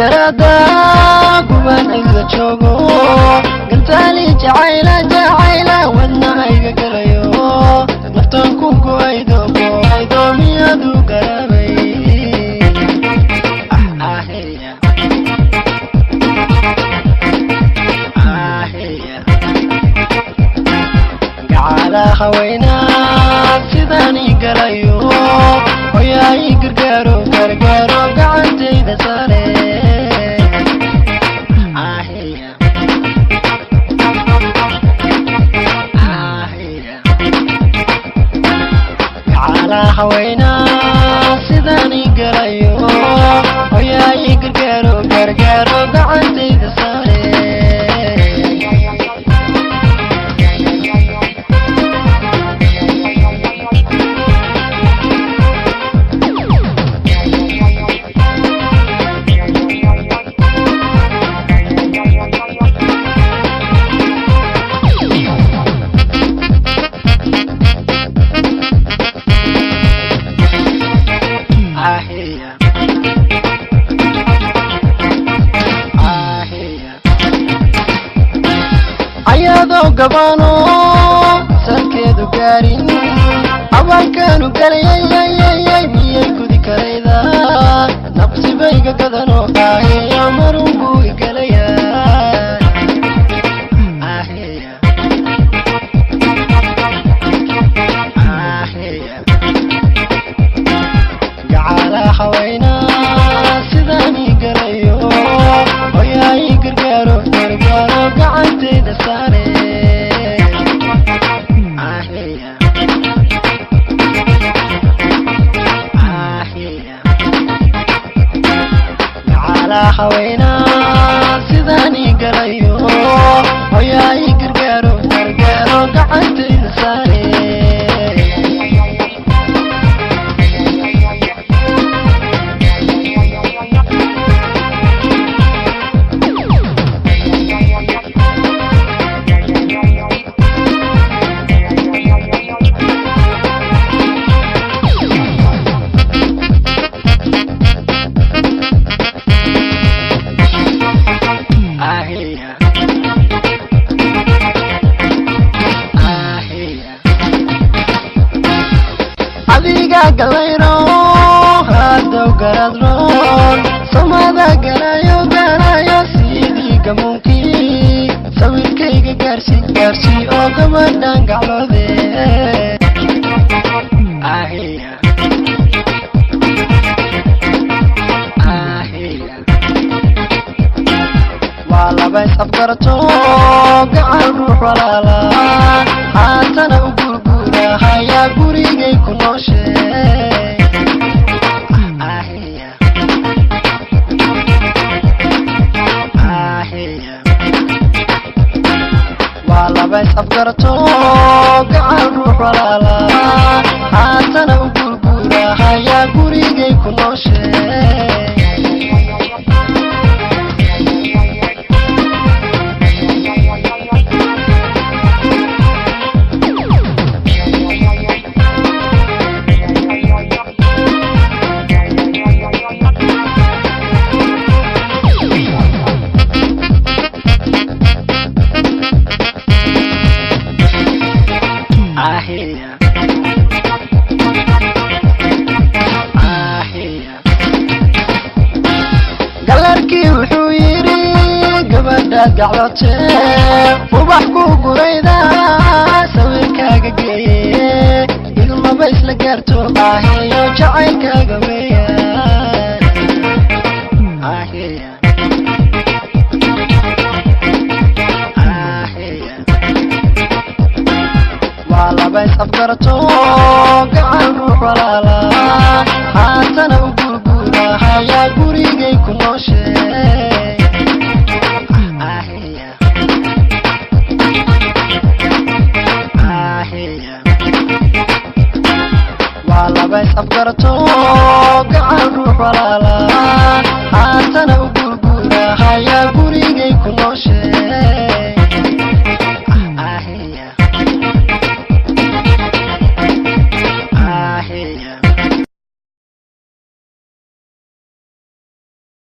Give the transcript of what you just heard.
Daraada kuban cidla joogo, gantaali jacayla jacayla wadnahayga galayo, naftan ku go'aydo go'aydo, miyaadu garaabay? Aheya aheya, gacala haweynaa sidaan ii galayo, hoyaa ii gargaaro gargaaro, gacantayda saare. Aheya aheya, gacala haweynaa sidaan ii galayo, hoyaa ii gargaaro gargaaro, gacantayda saare. Aheya aheya, ayadoo gabaano salkeedu gaarin abaalkaanu galayayayayay, miyay gudi karayda? Naqsibayga gadano aheya, marun buu igalayaa. Aheya aheya, gacala haweynaa sidaan ii galayo, hoyaa ii gargaaro gargaaro, gacantayda saare. Aheya aheya, gacala haweynaa sidaan ii galayo, hoyaa ii gargaaro gargaaro, gacantayda saare. Aheya aheya, adiga galayro haddow garadroon samada galayo galayo, sidii gamuunkii sawirkayga gaarsi gaarsi oo gabadhan gacloode. Aheya aheya, waa laba is afgarato gacan ruux walaala, haatana u gurguura hayaa gurigay ku nooshe. Aheya aheya, waa laba is afgarato gacan ruux walaala, haatana u gurguura hayaa gurigay ku nooshe. Aheya aheya, galarkii wuxuu yidhi gabadhaad gaclotee ubax ku gurayda sawirkaaga geeye, ilmaba isla gaarto aheyo, jacaylkaaga weeyaan. Aheya aheya, waa laba is afgarato gacan ruux walaala, haatana u gurguura hayaa gurigay ku nooshe. Aheya aheya, waa laba is afgarato gacan ruux walaala,